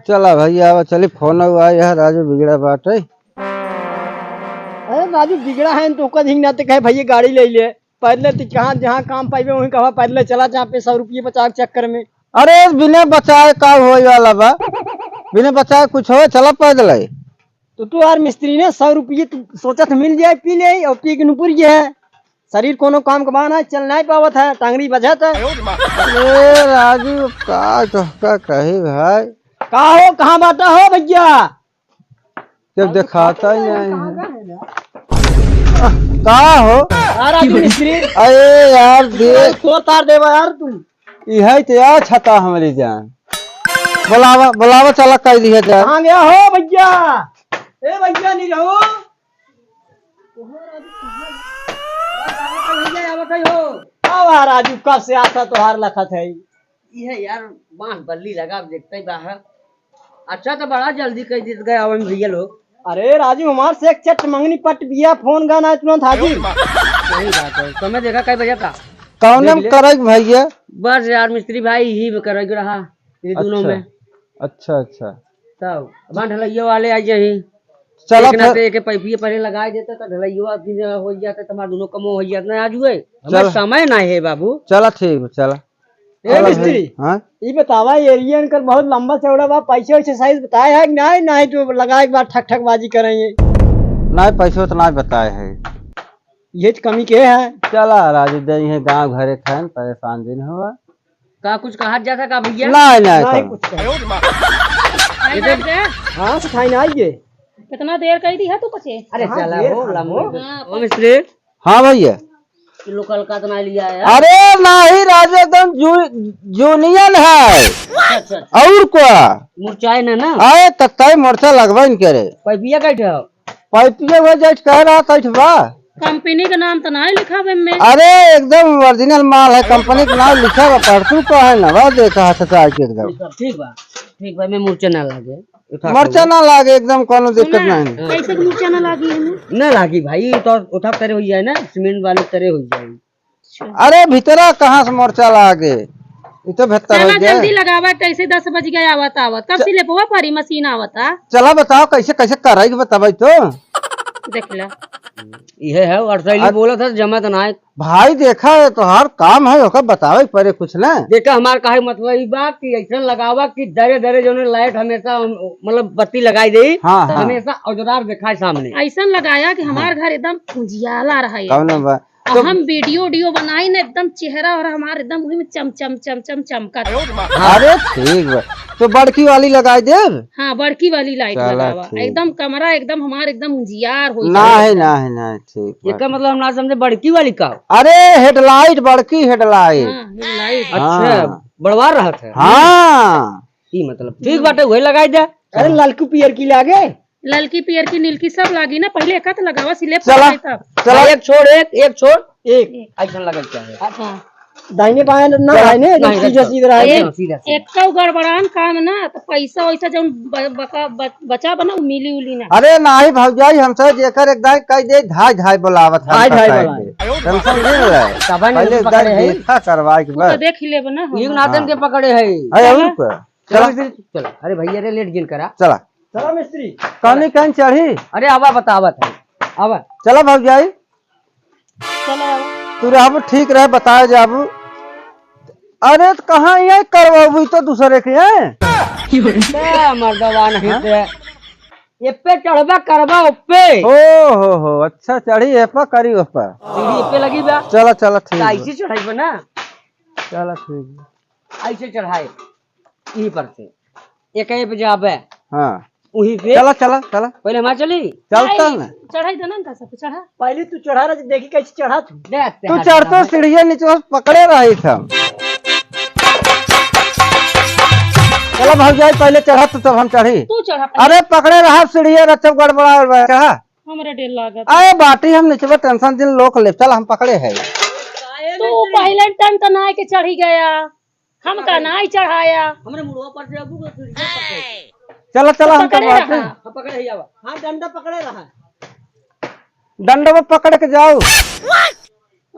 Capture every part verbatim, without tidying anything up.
चला भइया, आवा चली, फोन हुआ, यह राजू बिगड़ा बाटे। अरे राजू बिगड़ा है तो ओकर झिंगना ते कहे भइया गाड़ी ले ले, पैदल ते कहाँ जहाँ काम पाइबे वहीं कहा पैदल चला, जहाँ पे सौ रुपये बचावे के चक्कर में। अरे बिना बचाए का होए वाला बा, बिना बचाए कुछ हो, चला पैदल है। तो तू यार मिस्त्री ने सौ रुपये तू सोचत मिल जाए, पी ले और पी के नुपुर गया है। शरीर कोनो काम के बा ना, चल नहीं पावत है, टांगरी बजत है। ए राजू, का तोहका कही भाई? का हो, कहाँ बाटा हो भइया? जब देखाता ही नहीं है। का हो? यार राजू मिस्त्री। अरे यार देख। तो तार देवा यार तू। इहै तो यार छता हमरी जान। बोलावा, बोलावा चला कह दिया जाए। कहाँ गया हो भइया? ए भइया नहीं रहो। भइया आवत है हो। आवा राजू, कब से आशा तोहार लखत है। इहे यार बांस बल्ली लगा देखते बाहर। अच्छा तो बड़ा जल्दी कह देत गए आवन भइया लोग। अरे राजू, हमार से एक चट मंगनी पट बिया, फोन गाना है तुरंत हाजिर। सही बात है। समय देखा कई बजे था? कौने में देख ले। करई भइया? बस यार मिस्त्री भाई, यही में करई रहा, ये दोनों अच्छा, में। अच्छा, अच्छा। तब अब ढलैया वाले आई जाही। चला एक ना फिर। तो एक पैपिए पहले लगाए देते तो ढलैया दिन हो जाते, तुम्हारा दोनों कमो हो जाते ना आज हुए। हमारे चला। समय ना है बाबू। चला ठीक बा, चला। ए चला मिस्त्री, भाई। हाँ? ई बतावा, एरिया इनकर बहुत लंबा चौड़ा बा, पैसे वैसे साइज बताए है कि नहीं? नहीं तो लगाए के बाद ठक ठक बाजी करेंगे। नहीं, पैसे तो नहीं बताए है। ये तो कमी के है। चला राजू, दे इहे गाँव घरे खाएन, परेशान दिन हुआ। का कुछ कहा जाता का भइया? नहीं, नहीं, नहीं, कौन? कुछ नहीं। आई बात है? हाँ, सिखाई ना आइए। कितना देर कही दी है तू कचे? अरे कहाँ चला देर हो, कहाँ लम्बा हो? ओ मिस्त्री। हाँ भइया। किलो कल का तो ना लिया है। अरे नहीं राजू, एकदम जू-, जूनियन है। अच्छा, अच्छा, अच्छा। और क्या? मुरचाए ना, ना? आए कत्ताई मोर्चा लगबा इनके रे। पैपिया कैठे हो? पैपिया हो जाए कह रहा कैठ बा। कंपनी के नाम तो ना लिखा बे में। अरे एकदम ओरिजिनल माल है, कंपनी के नाम लिखा बा, परसों का है ना, बा देखा है सचार के एकदम। ठीक बा, ठीक बा, मैं मुरचा ना लागे। उठा मरचा के। ना लागे, एकदम कोनो दिक्कत ना, नहीं। कैसे के मरचा ना लागी एमे? ना लागी भाई, तो उठा तरे हो जाए ना, सीमेंट वाले तरे हो जाए। अच्छा। अरे भीतरा कहाँ से मरचा लागे? ई तो भीतर हो चला जाए। जल्दी लगावा, कैसे दस बज गए आवत आवत। कब च- से लेपवा परी मशीन आवत आ? चला बताओ कैसे कैसे कराई के बतावे तो। देख ला। इहे है, अड़सैली हाँ। बोलत है, जमत ना है। भाई देखा है, तोहार काम है, ओकर बतावे के परे कुछ ना। देखा, हमार कहे मतलब ई बा कि ऐसन लगावा कि दरे दरे जौने लाइट हमेशा हम, मतलब बत्ती लगाई दे, हाँ, तो हाँ। हमेशा उजरार दिखाए सामने। ऐसन लगाया कि हमार हाँ। घर एकदम उजियाला रहे। कौन बा? और तो हम वीडियो, वीडियो बनाई ना, एकदम चेहरा और हमार एकदम वही में चम, चम, चम, चम चमकत। अरे ठीक बा, तो बड़की वाली लगाई देब। हाँ, बड़की वाली लाइट चला, लगावा, ठीक। एकदम कमरा एकदम हमार एकदम उजियार हो जाए। नहीं, नहीं, नहीं, ठीक बा। एकर मतलब हम ना समझे, बड़की वाली का? अरे हेडलाइट, बड़की हेडलाइट। हाँ, हेडलाइट। अच्छा, हाँ। बड़वार रहत है। हाँ। ई मतलब ठीक बाटे, वही लगाई दे। अरे ललकी पियर की लागे? ललकी पियर की नीलकी सब लागी ना, पहले एक हाथ लगावा, सिलेब चला, पड़े तब। चला। एक छोड़ एक, एक छोड़ एक। ऐसन लगल चाहे। हाँ। दाहिने बाएं ना, चला, दाहिने, एकदम नहीं, सीधा, एकदम। सीधा रहे। एक, सीधा, सीधा। एक तो गड़बड़ान काम ना, तो पैसा वैसा जौन ब-, बका-, ब-, बचा बना, उ मिली उली ना। अरे नाही भौजाई, हमसे जेकर एक दाई कह दे, धाय धाय बोलावत है, धाय धाय बोलाए। टेंशन नहीं ले। तब नहीं पहले एक दाई पकड़े है। देखा करवाए के तू तो बस। देख ही लेबे ना, हम। ये नातन के पकड़े है। है और का? चला। चला, चला। अरे भैया रे, लेट जिन करा। चला। चला मिस्त्री। कहनी कहीं चढ़ी? अरे आवा, बतावत है। आवा। चला भौजाई। चला आवा। तू रहबू ठीक रहे, बताए जाबू। अरे तो कहाँ ये करवाबू तो दूसरे के हैं? क्या मर्दवा नहीं हाँ? ते। ये पे चढ़बा करबा ओपे। ओ हो हो, अच्छा चढ़ी है पर करी ओपे। सीढ़ी पे लगी बा। चला, चला, ठीक तो बा। ऐसे चढ़ाई बा ना। चला, ठीक बा। ऐसे चढ़ाए। यहीं पर से। एक पे जाबे। हाँ। वहीं पे। चला, चला, चला। पहले हमार चली। चलता नहीं, ना। चढ़ाई दे ना, इनका सब चढ़ा। पहले तू चढ़ा रहा, देखी कैसे चढ़ा तू। दे, दे, तू हाथ चढ़तो चढ़ा। सीढ़िया नीचे पकड़े रही था। चला भौजाई, पहले चढ़ा तू, तब हम चढ़ी। तू चढ़ा पहले। अरे पकड़े रहा सीढ़िया, रचब गड़बड़ा और चढ़ा। हमरे डेर लागत। अरे बाटी हम नीचे टेंशन जिन लोग ले, चल हम पकड़े है। तू पहले टन टनाए के चढ़ी गया। हम का नाई चढ़ाया। हमरे मुड़वा पर से अबू को सीढ़िया पकड़े। चला, चला, हम पकड़े करवाते रहा। हैं। हाँ, पकड़े ही आवा। हाँ, डंडा पकड़े रहा। डंडा में पकड़ के जाओ।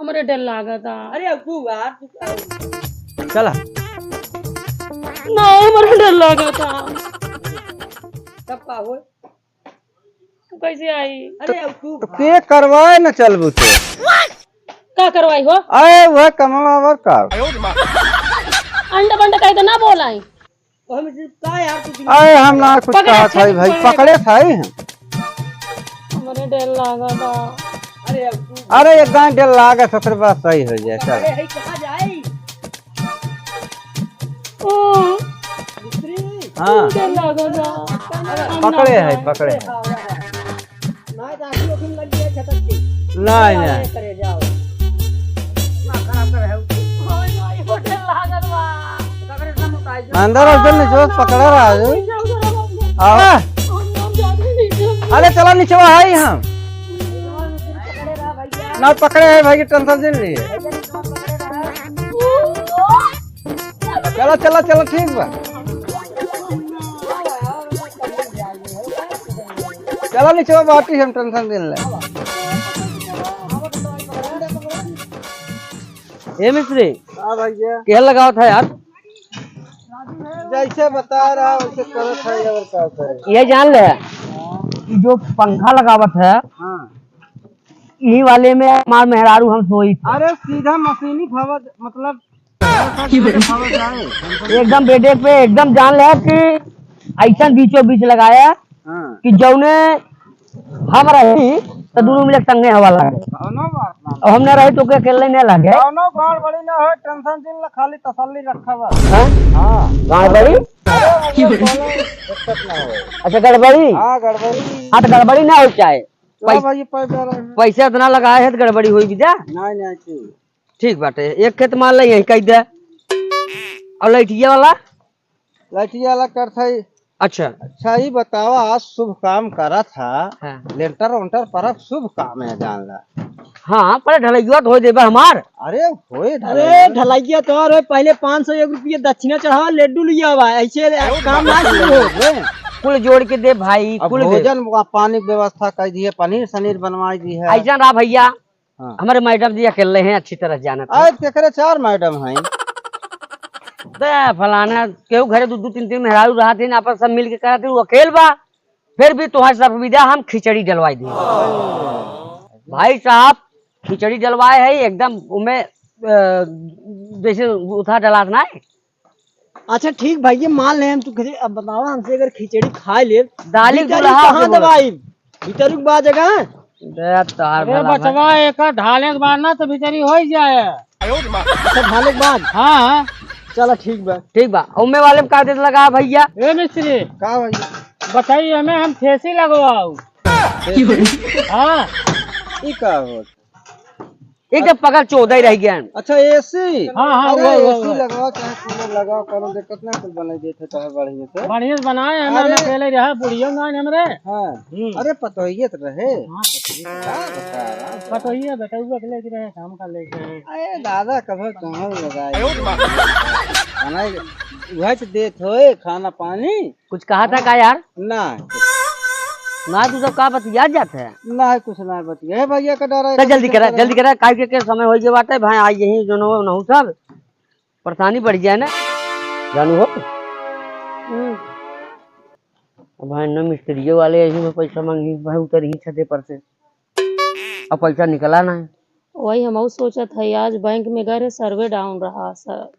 हमरे डर लागता। अरे, अबू यार, तू क्या चला। ना, हमरे डर लागता। का हो? तू कैसे आई? अरे, अब तू तो के करवाए न चलबू तो? का करवाई हो? अरे, वह कमावा और का? अंडा बंडा कहीं तो ना बोलाई। तो हम इसे का यार, तू अरे, हम ना कुछ पकड़े कहा था था, भाई, पकड़े। पकड़े था ही हम। हमरे डर लागा था। अरे, अब तू अरे, एक गांव डर लागा, ससुर बात सही हो जाए, चल। पकड़े है, कहाँ जाए? ओ, हाँ। डर लागा था। पकड़े है, पकड़े है। नहीं, नहीं। अंदर उधर नहीं जो पकड़ा रहा है। आओ। अरे चला नीचे है हम। ना पकड़े है भाई, टेंशन जिन लिए। चला, चला, चला, ठीक बा। चला, नीचे बाटी हम टेंशन दिन ले। ए मिस्त्री, हाँ भैया। केहर लगावत है यार? जैसे बता रहा वैसे करत है, और का करे? ये जान ले, ये जो पंखा लगावत है, हाँ। यही वाले में हमार मेहरारू हम सोई थे। अरे सीधा मशीनी हवा, मतलब एकदम बेडे पे एकदम जान ले कि ऐसा बीचों बीच लगाया हाँ। कि जौने हम रही तो दोनों मिले संगे हवा लगे। कौनो बात ना। और हम ना रही तो के अकेले नहीं लगे। कौनो गड़बड़ी ना हो, टेंशन जिन ला, खाली तसल्ली रखा बस। हाँ? हाँ। गड़बड़ी? अरे, मतलब, कौनो दिक्कत ना हो। अच्छा, गड़बड़ी? हाँ, गड़बड़ी। हाँ, तो गड़बड़ी ना हो चाहे। ला पैस-, भाई, ये पैसा रहे हैं। पैसा इतना लगाए है तो गड़बड़ी होई विदा? नहीं, नहीं, ठीक। ठीक बाटे, एक खेत मान ले यही कह दे। और लैटिया वाला? लैटिया वाला करत है। अच्छा। अच्छा, ई बतावा, आज शुभ काम करत है। हाँ। लेंटर वेंटर परब शुभ काम है, जान ला। हाँ, पर ढलैया तो हो देबे हमार। अरे, होए अरे, ढलैया। ढलैया तो और होए, पहले पाँच सौ एक रुपया दक्षिणा चढ़ावा, लड्डू लिया हुआ, ऐसे काम ना शुरू हो। कुल जोड़ के दे भाई, अब कुल दे। भोजन, पानी के व्यवस्था कर दिए, पनीर सनीर बनवाई दी है। ऐसा रहा भैया, हाँ। हमारे मैडम जी अकेले हैं, अच्छी तरह जानत हैं। आज केकरे चार मैडम हैं? दे फलाना, केहू घरे दू, दू, तीन, तीन मेहरारू रहत हैं, आपस सब मिल के करत हैं, वो अकेल बा। फिर भी तुम्हारे सब विदा हम खिचड़ी डलवाई दी। भाई साहब, खिचड़ी डलवाए है एकदम उमे, अ, जैसे उथा डलात ना है। अच्छा ठीक भैया, मान ले हम तू खिचड़ी, अब बतावा हमसे अगर खिचड़ी खाए ले, दाली भीतरी दुल्हा कहाँ के बोला। दबाई? भीतरी के बाद जगह? दे तार अरे भला बचवा, भाई। एक ढाले के बाद ना तो भीतरी हो ही जाए। अच्छा ढाले के बाद? हाँ, हाँ। चला ठीक बा। ठीक बा, ओमे वाले में का देत लगा भैया? ए मिस्त्री। का भैया? बताइए हमें, हम फेसी लगवाऊ। फेसी? हाँ। ई का होत? एक तो पगल चौदह ही रह गया। अच्छा, एसी? हाँ, हाँ, अरे, वो, वो, एसी वो। लगाओ, चाहे कूलर लगाओ, कोनो दिक्कत ना, कुल बनाई देते तो है बढ़िया से। बढ़िया से बनाए, हम अरे। अकेले रहे, बुढ़ियो ना हमरे। हाँ। हम्म। अरे, पतोहिए तो रहे। हाँ, पतोहिए। का बता रहा है? पतोहिए, बेटउआ के लेके रहे, काम का लेके रहे। अरे, दादा, कभो कहाँ लगाए? बनाए, वह तो देत होए, खाना पानी। कुछ कहा था का यार? ना। ना, तू सब का बतिया जात है? ना, कुछ ना बतिया। हे भैया का डरा है, चल जल्दी करा, जल्दी करा, काहे के, के समय हो गया बाटे, भाई आई यही जोनो नहु सब परेशानी बढ़ जाए ना, जानू हो। हम्म। अब भाई न मिस्त्रियों वाले यही में पैसा मांगी, भाई उतर ही छते पर से, अब पैसा निकला ना है। वही हमहू सोचत है, आज बैंक में गए रहे, सर्वे डाउन रहा सर।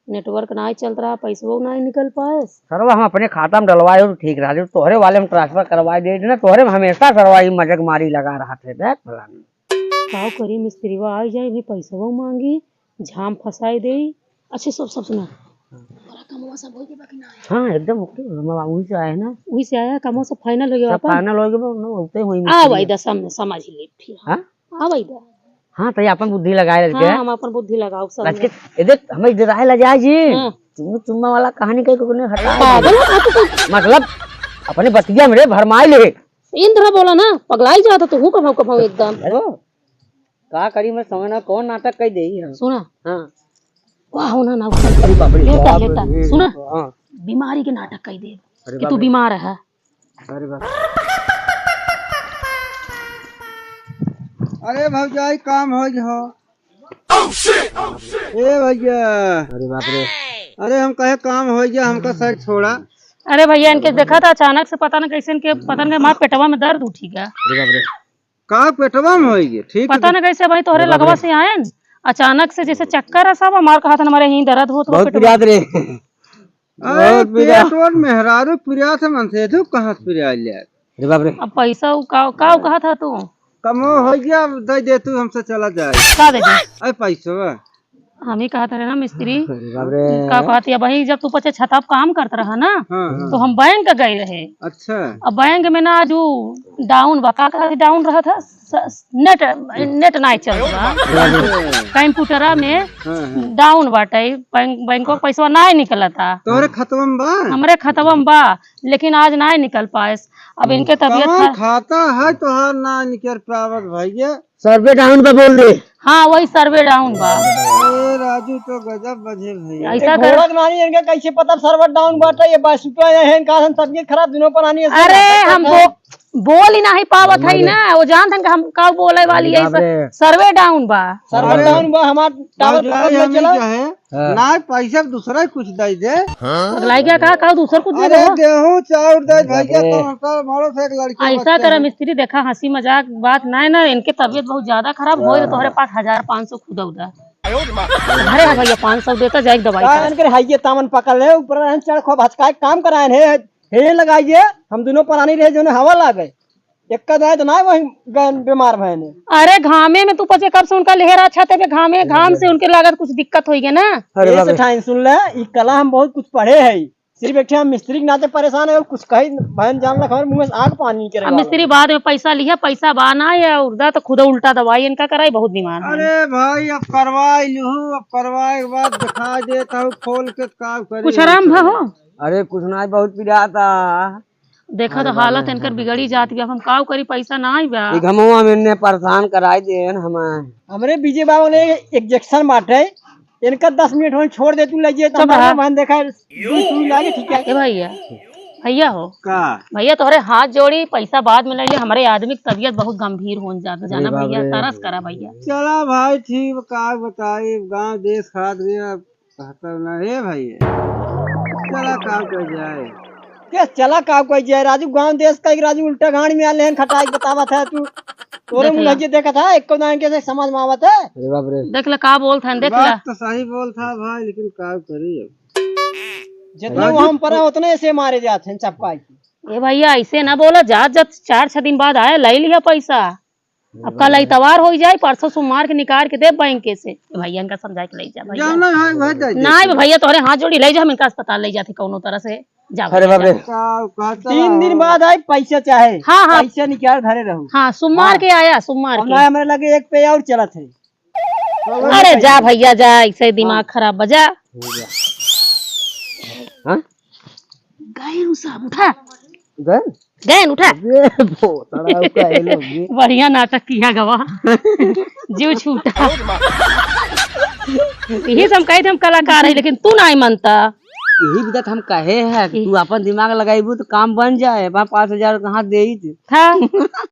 नेटवर्क नाहीं चलत रहा, पैसवो नाहीं निकल पाए। सरवा हम अपने खाता में डलवाए हो तो ठीक रहा, जो तोहरे वाले में ट्रांसफर करवाए दे देना, तोहरे में हमेशा सरवा ही मजाक मारी लगा रहा थे, देख फलानी। का करी, मिस्त्रीवा आई जाए, भी पैसवो मांगी, झाम फंसाए देई। अच्छा, सब, सब सुना, तोरा कमवा सब होई के बाकी ना आया? हाँ, एकदम ओके, हम वहीं से आए ना। वहीं से आया, कमवा सब फाइनल हो गया सब अपन? फाइनल हो गया, ना होते हुई आ मिस्त्री। भाई, दस हम समझ ले फिर। हाँ? हाँ भाई दा। हाँ, तो ये अपन बुद्धि लगाए लग हाँ, गए। हम अपन बुद्धि लगाओ सब आज के, लोग। ए देख, हमें इधर आए ला जाए जी। हाँ। चुम्मा, चुम्मा वाला कहानी कहीं को नहीं हटा। पागल हो, आप तो मतलब, अपने बतिया में रे भरमाई ले। इन तरह बोला ना, पगलाई जाता तो हूँ कभाऊ, कभाऊ एकदम। अरे, का करी मैं समझ ना, कौन नाटक कह दे हम। सुना। हाँ। वाह, होना ना, अरे बाप रे, लेटा, बाप लेटा। रे। सुना। हाँ। बीमारी के नाटक कह दे अरे कि बाप तू रे। बीमार है। अरे बाप। अरे भौजाई, काम हो गया हो। ए भैया। अरे बाप रे। अरे हम कहे काम हो गया, हमका साइड छोड़ा। अरे भैया, इनके देखा था, अचानक से पता न कैसे इनके, पता न, हमारे पेटवा में दर्द उठी गया। अरे बाप रे। का पेटवा में होई गए? ठीक पता है। न कैसे भाई, तोहरे अरे बाप लगवा रे। से आयन, अचानक से जैसे चक्कर है सब, हमार कहा था हमारे यहीं दर्द हो तो बहुत पेटवा पिरात रे। अरे बहुत पिरात। पेट और मेहरारू पिरात है मन से, तू कहाँ से पिरात ले? अरे बाप रे। अब पैसा उ का, का उ कहा था तू? कमो हो गया, दे दे तू, हमसे चला जाए। का दे दे? अरे पैसा। हम ही कहत रहे ना मिस्त्री, अरे बाप रे। का कहत है, वही जब तू पचे छता पे काम करत रहा ना, हाँ, हाँ। तो हम बैंक गए रहे। अच्छा। अब बैंक में ना आज उ डाउन बा, का कहत डाउन रहा था, स-, नेट, नेट नाई चल रहा। अरे बाप रे। कंप्यूटरा में हाँ, हाँ। डाउन बाटे, बैंक, बैंको के पैसवा नाई निकलता। तोहरे खतवा में बा? हमरे खतवा में बा, लेकिन आज नाई निकल पाएस। अब इनके तबीयत कौन खा- खाता है तोहार ना निकल पावत भैया? सर्वे डाउन बा बोल दे। हाँ, वही सर्वे डाउन बा। ए राजू तो गजब बजे भैया। ऐसा ए, कर घोड़ा के नानी इनका कैसे पता सर्वर डाउन बाटे, ये बात सुता है, इनका हम तबीयत खराब दिनों पर आनी है, अरे, सब हम बात बो-, बोल ही नहीं पावत है अरे। ना, वो जानत हन कि हम का बोले वाली अरे है, बाप रे। सर्वे डाउन बा। सर्वर अरे। डाउन बा, हमार टावर भाई, पकड़ ले हमें चला। क्या है? हाँ। ना पैसा दूसरा कुछ दे दे। पगलाई क्या कहा, कहा दूसर कुछ दे अरे दो। गेहूं चाउर दे भैया, बाप रे। तो हमका मारो से एक लड़की ऐसा बच्चा करा है। मिस्त्री, देखा हंसी मजाक बात ना है ना, इनके तबीयत बहुत ज्यादा खराब हो, तो तोहरे पास हजार पाँच सौ खुदा उदा। अरे हाँ भैया, पाँच सौ देता जाए दवाई का का। इनकर हाइये तामन पकड़ ले, ऊपर रहन चढ़ खूब हचकाए काम कराए है, हे लगाइए, हम दोनों परानी रहे जो हवा लागे। एक का दाए तो ना वही गन बीमार भए ने। अरे घामे में तू पचे कब से उनका लेहरा छाते पे घामे, घाम से उनके लागत कुछ दिक्कत होई गया ना। अरे ये बाप रे। सेठाइन सुन ले, ई कला हम बहुत कुछ पढ़े है। सिर्फ एक ठे हम मिस्त्री के नाते परेशान है और कुछ कही बहन जान लग हमारे मुंह से आग पानी निकल अब रहा मिस्त्री है। बाद में पैसा लिया, पैसा बा ना या उर्दा तो खुदा उल्टा दवाई इनका कराई, बहुत बीमार है। अरे भाई अब करवाई लूहू, अब करवाए के बाद दिखा देता हूँ खोल के का करी कुछ आराम भा हो? अरे कुछ ना, बहुत पिराता। देखा तो अरे बाप रे। हालत इनकर बिगड़ी जात बा, हम काव करी, पैसा नाई बा। ई घमवा में इन्ने परेशान कराई देन हमें। हमरे बीजे बाबा ने इंजेक्शन बाटे, इनका दस मिनट होने छोड़ दे, तू ले जे, तो चुप रहा। हमारे मन देखा, तू, तू लागे ठीक है। ए भैया, भैया हो। का? भैया तोहरे हाथ जोड़ी, पैसा बाद में ले ले, हमरे आदमी की तबीयत बहुत गंभीर होन जात, अरे जाना बाप भैया, रे। तरस करा भैया। चला भाई ठीक, का बताई, गाँव देश खात गया, कहता ना, ए भाई, चला काम कर जाए। के चला काम कर जाए, राजू, गाँव देश का एक राजू उल्टा गाड़ी में आ लेहन खटाई बतावत है तू। तोरे देख मुँह ला। लगे देखत है, एको दान के से समझ में आवत है। अरे बाप रे। देख ले का बोलत है, देख बात ला। तो सही बोलत है भाई, लेकिन का करी अब? जितने राजू वहाँ पर है, उतने ऐसे मारे जात हैं चपकाई के। ए भैया, ऐसे ना बोला, जात जात चार छह दिन बाद आया, ले लिया पैसा। अब कल इतवार हो जाए, परसों सोमवार के निकाल के दे बैंक के से। भैया इनका समझा के ले जा भैया। जाना है, वह दे दे। नहीं भैया, तोहरे हाथ जोड़ी ले जा, हम इनका अस्पताल ले जाते कौनो तरह से। जा अरे भैया, बाप रे। जा। का, का चला तीन दिन हो? बाद आई पैसा चाहे। हाँ, हाँ। पैसा निकाल धरे रहू। हाँ, सोमवार हाँ। के आया, सोमवार और के। ना हमारे लगे एक पे और चलत है। अरे जा भैया जा, ऐसे दिमाग हाँ। खराब बजा। हो गया। हाँ? गए उ सब, उठा। गए? गए, उठा। अबे, भोसड़ा, उ काहे लोग ये? बढ़िया नाटक किया गवा। जीव छूटा। यही से हम कहे थे हम कलाकार है, लेकिन तू नहीं मानता। यही बिदत हम कहे है कि की? तू अपन दिमाग लगाइबू तो काम बन जाए। वहाँ पाँच हजार कहाँ देई थे? हाँ।